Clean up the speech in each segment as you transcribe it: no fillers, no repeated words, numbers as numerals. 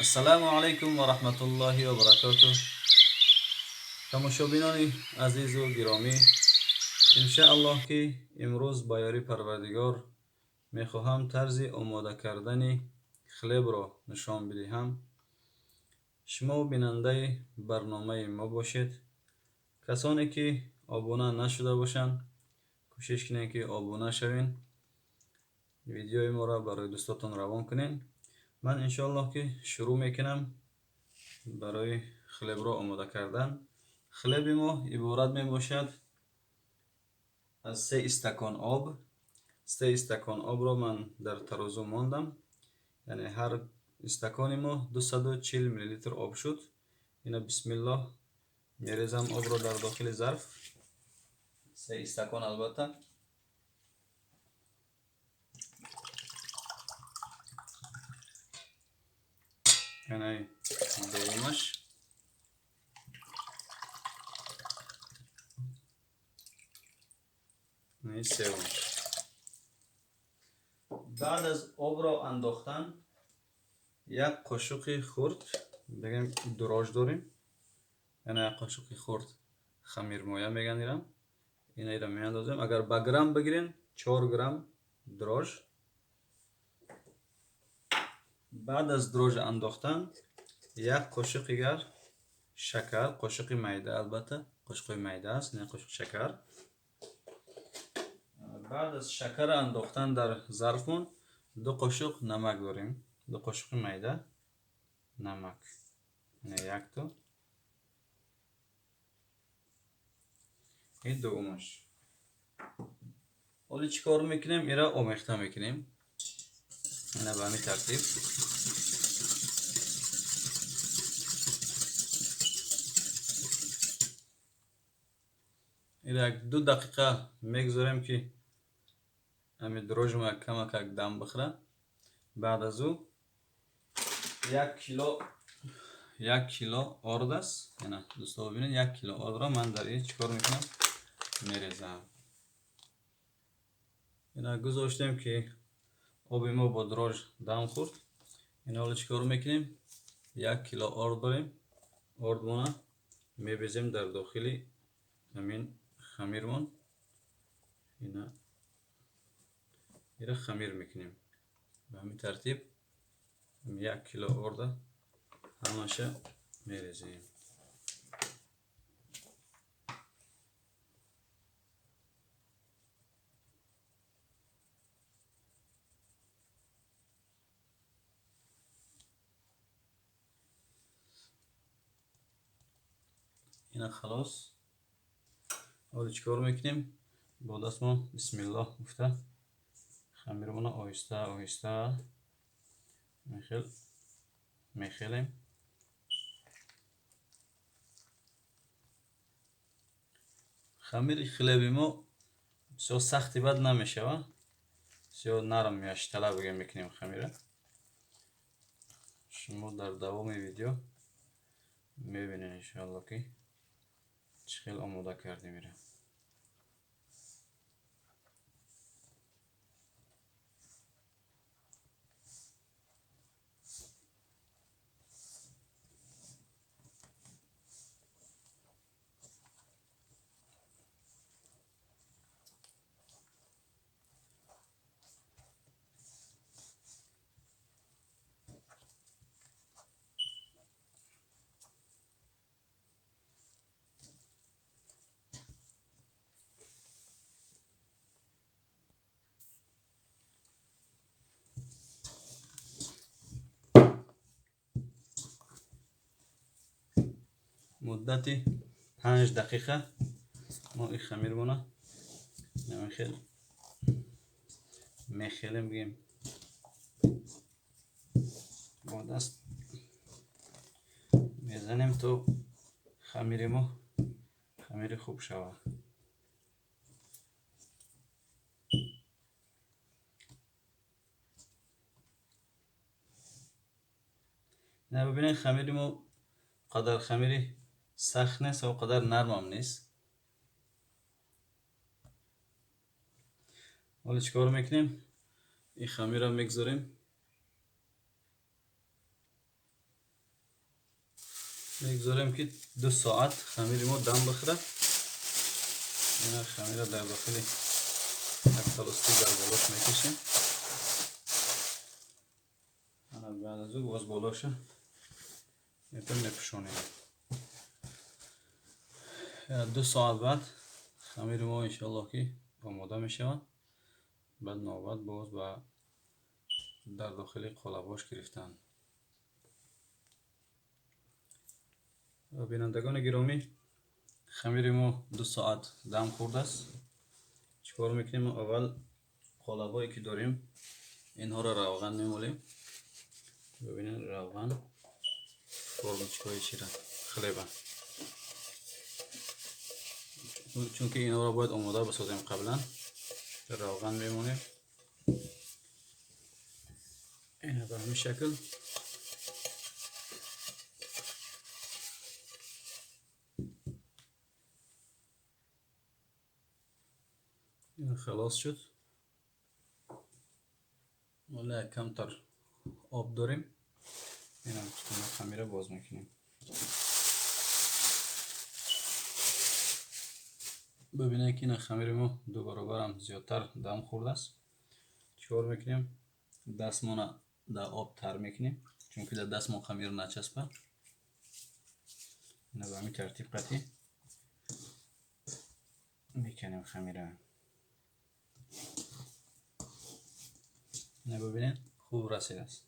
Ассалому алайкум ва раҳматуллоҳи ва баракотуҳ. Тамошобинони азизу гиромӣ, иншааллоҳ ки имрӯз ба ёри Парвардигор мехоҳам тарзи омода кардани хлебро нишон бидиҳам. Шумо бинандаи барномаи мо бошед. Касоне ки обуна нашуда бошанд, кӯшиш кунед ки обуна шавед, видеои моро барои дӯстотон равон кунед. Ман иншоаллоҳ ки шурӯъ мекунам барои хлебро омода кардан. Хлеби мо иборат мебошад аз 3 истакон об. 3 истакон обро ман дар тарозу мондам, яъне ҳар истакони мо 240 миллилитр об шуд. Ина бисмиллоҳ мерезам обро дар дохили зарф. 3 истакон албатта. Яъне дуввумаш, севумаш. Баъд аз обро андохтан як қошуқи хурд бигем дрожж дорем, яъне як қошуқи хурд хамирмоя меган ирам. Ина ира меандозем. Агар ба грамм бигирем, 4 грамм дрожж. Баъд аз дрожж андохтан як қошуқ дигар шакар, қошуқи майда, албатта қошуқи майда аст, не қошуқ шакар. Баъд аз шакар андохтан дар зарфмон 2 қошуқ намак дорем, 2 қошуқи майда намак, яъне якто ин дуввумаш. Ҳоло чӣ кор мекунем? Ира омехта мекунем. Ина ба ҳамин тартиб. Ира як 2 дақиқа мегузорем ки ҳамин дрожжма камакак дам бихӯрад. Баъд аз ӯ 1 кило орд аст. Ина дӯсто бибинед, 1 кило ордро ман дар ин чӣ кор мекунам? Мерезам. Ина гузоштем ки оби мо бо дрожж дам хӯрд. Ина ҳоло чӣ кор мекунем? 1 кило орд дорем. Ордмона мебезем дар дохили ҳамин хамирмон. Ина ира хамир мекунем. Ба ҳамин тартиб 1 кило орда ҳамаша мерезем. Ина халос. Ҳоло чӣ кор мекунем? Бо дастмон бисмиллоҳ гуфта хамирмона оҳиста оҳиста мехелем. Хамири хлеби мо бисёр сахти бад намешавад, бисёр нарм меяштала бигем мекунем хамира. Шумо дар давоми видео мебинед иншоалло ки чӣ хел омода кардем ира. Муддати 5 дақиқа мо ин хамирмона мехелем, бигем бо даст мезанем то хамири мо хамири хуб шавад. На бибинед, хамири мо қадар хамири сахт нест ва қадар нармам нест. Ҳоло чӣ кор мекунем? Ин хамирро мегузорем. Мегузорем, ки 2 соат хамири мо дам бихӯрад. Ина хамира дар дохили як пластик дар болош мекашем. Ана баъд аз ӯ боз болоша это мепӯшонем. 2 соат баъд хамири мо, иншоаллоҳ, ки омода мешавад. Баъд навбат боз ба дар дохили қолабош гирифтан. Бинандагони гиромӣ, хамири мо 2 соат дам хӯрдааст. Чӣ кор мекунем? Аввал қолабое ки дорем, инҳоро равған мемолем. Бибинед, равған формочкаҳои чира, хлеба, чунки инҳоро бояд омода бисозем, қаблан равған мемонем. Ина ба ҳамин шакл. Халос шуд. Ҳола камтар об дорем. Инам хамира боз мекунем. Бибинед, ки ина хамири мо ду баробарам зиёдтар дам хӯрдааст. Чӣ кор мекунем? Дастмона дар об тар мекунем, чунки дар дастмон хамир начаспад. Ина ба ҳамин тартиб қатъӣ мекунем хамира. Ина бибинед, хуб расидааст.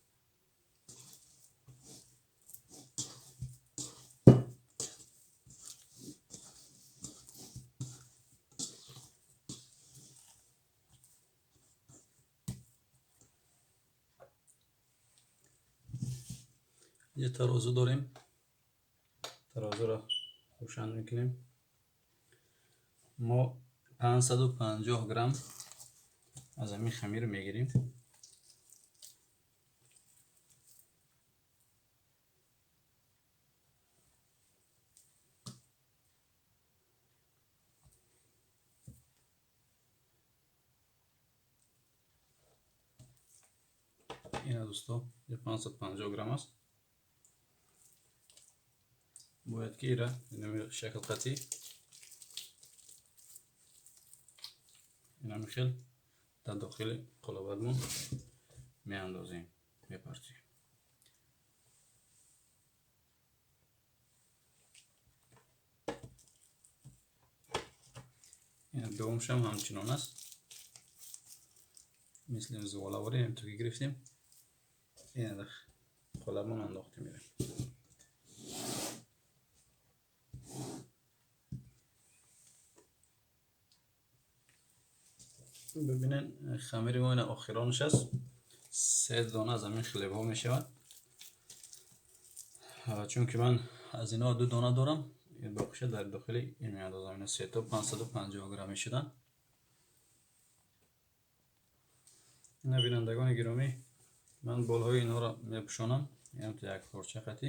Инҷа тарозу дорем. Тарозуро рӯшан мекунем. Мо 550 грамм аз ҳамин хамир мегирем. Ина, дӯсто, 550 грамм аст. Бояд ки ира шакл қатъӣ инами хел дар дохили қолабадмон меандозем, мепартем. Дуввумшам ҳамчунон аст, мисли зуволаворӣ ҳамтур ки гирифтем, ина қолабмон андохтем ира. Бибинед, хамири мо ина охиронаш аст. Се дона аз ҳамин хлебҳо мешавад. Чунки ман аз инҳо ду дона дорам, боқиша дар дохили ин меандозам. Ина сето 550 грамм мешуданд. Ина, бинандагони гиромӣ, ман болҳои инҳоро мепӯшонам. Инам то як порча қатӣ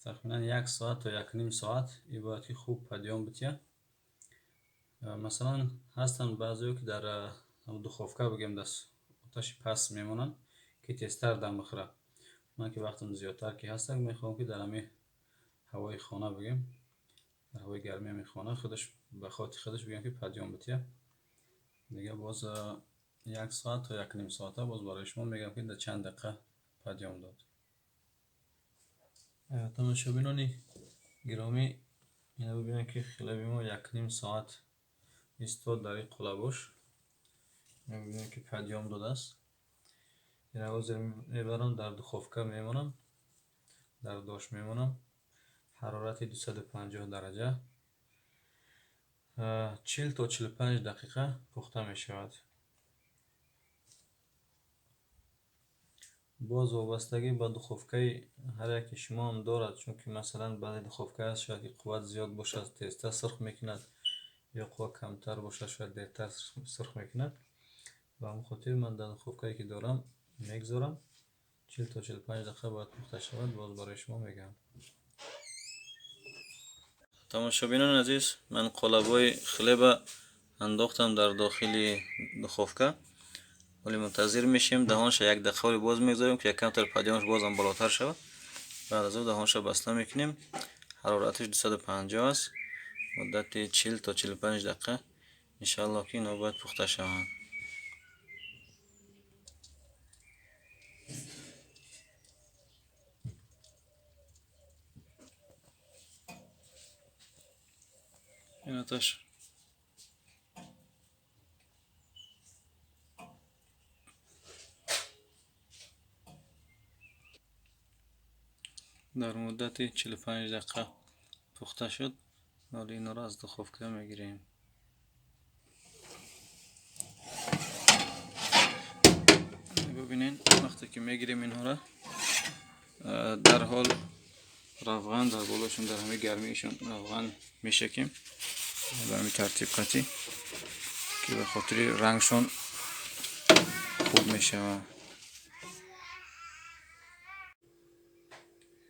тахминан як соат то 1,5 соат и бояд ки хуб подъём битиҳад. Масалан, ҳастанд баъзеҳо, ки дар духовка, бигем, дар оташи паст мемонанд, ки тезтар дам бихӯрад. Ман ки вақтам зиёдтар ки ҳастам, мехоҳам, ки дар ҳамин ҳавои хона, бигем, дар ҳавои гарми ҳамин хона худаш ба хоти худаш, бигем, ки подъём битиҳад. Дига боз як соат то 1,5 соата боз барои шумо мегӯям, ки дар чанд дақиқа подъём дод. Тамошобинони гиромӣ, ина бибинед, ки хлеби мо 1,5 соат истод дар ин қолабош. Мебинем, ки подъём додааст. Ина ҳозир мебарам, дар духовка мемонам, дар дош мемонам, ҳарорати 250 дараҷа, 40 то 45 дақиқа пухта мешавад. Боз вобастагӣ ба духовкаи ҳар яке шумо ҳам дорад, чунки, масалан, баъзе духовка аст, шояд ки қувват зиёд бошад, тезтар сурх мекунад, ё қувват камтар бошад, шояд дертар сурх мекунад. Ба ҳамин хотир ман дар духовкае ки дорам мегузорам, 40 то 45 дақиқа бояд пухта шавад. Боз барои шумо мегӯям. Тамошобинони азиз, ман қолабҳои хлеба андохтам дар дохили духовка. Ҳоли мунтазир мешем. Даҳонша як дақиқаи боз мегузорем, ки якамтар подъёмаш бозам болотар шавад. Баъд аз он даҳонша баста мекунем. Ҳарораташ 250 аст. Муддати 40 то 45 дақиқа иншааллоҳ ки инҳо бояд пухта шаванд. Инаташ дар муддати 45 дақиқа пухта шуд. Ҳоло инҳоро аз духовка мегирем. Бубинед, вақте ки мегирем инҳоро, дарҳол равған дар болошон, дар ҳамаи гармиашон равған мешакем ба ҳамин тартиб қатӣ, ки ба хотири рангшон хуб мешавад.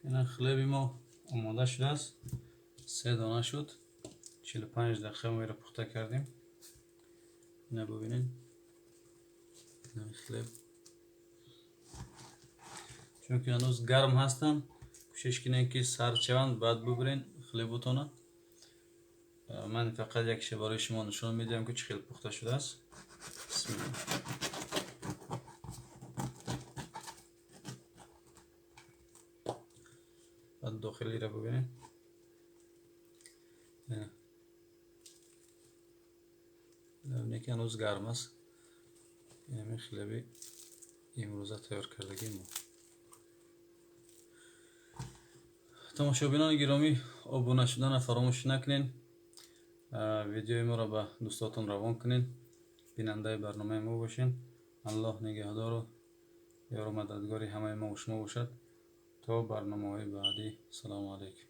Ина хлеби мо омода шудааст. 3 дона шуд. 45 дақиқа мо инро пухта кардем. Ина бубинед, ин хлеб чунки ҳанӯз гарм ҳастанд, кӯшиш кунед ки сард шаванд, баъд бубирен хлеботона. Ман фақат якша барои шумо нишон медиҳам ки чӣ хел пухта шудааст. Бисмиллоҳ. Баъд дохилиро бубинед. Бубинед ки ҳанӯз гарм аст. Ин ҳамин хлеби имрӯза тайёр кардагии мо. Тамошобинони гиромӣ, обуна шуданро фаромӯш накунед. Видеои моро ба дӯстотон равон кунед. Бинандаи барномаи мо бошед. Аллоҳ нигаҳдору ёру мададгори ҳамаи мо шумо бошад. То барномаҳои баъдӣ. Салому алайкум.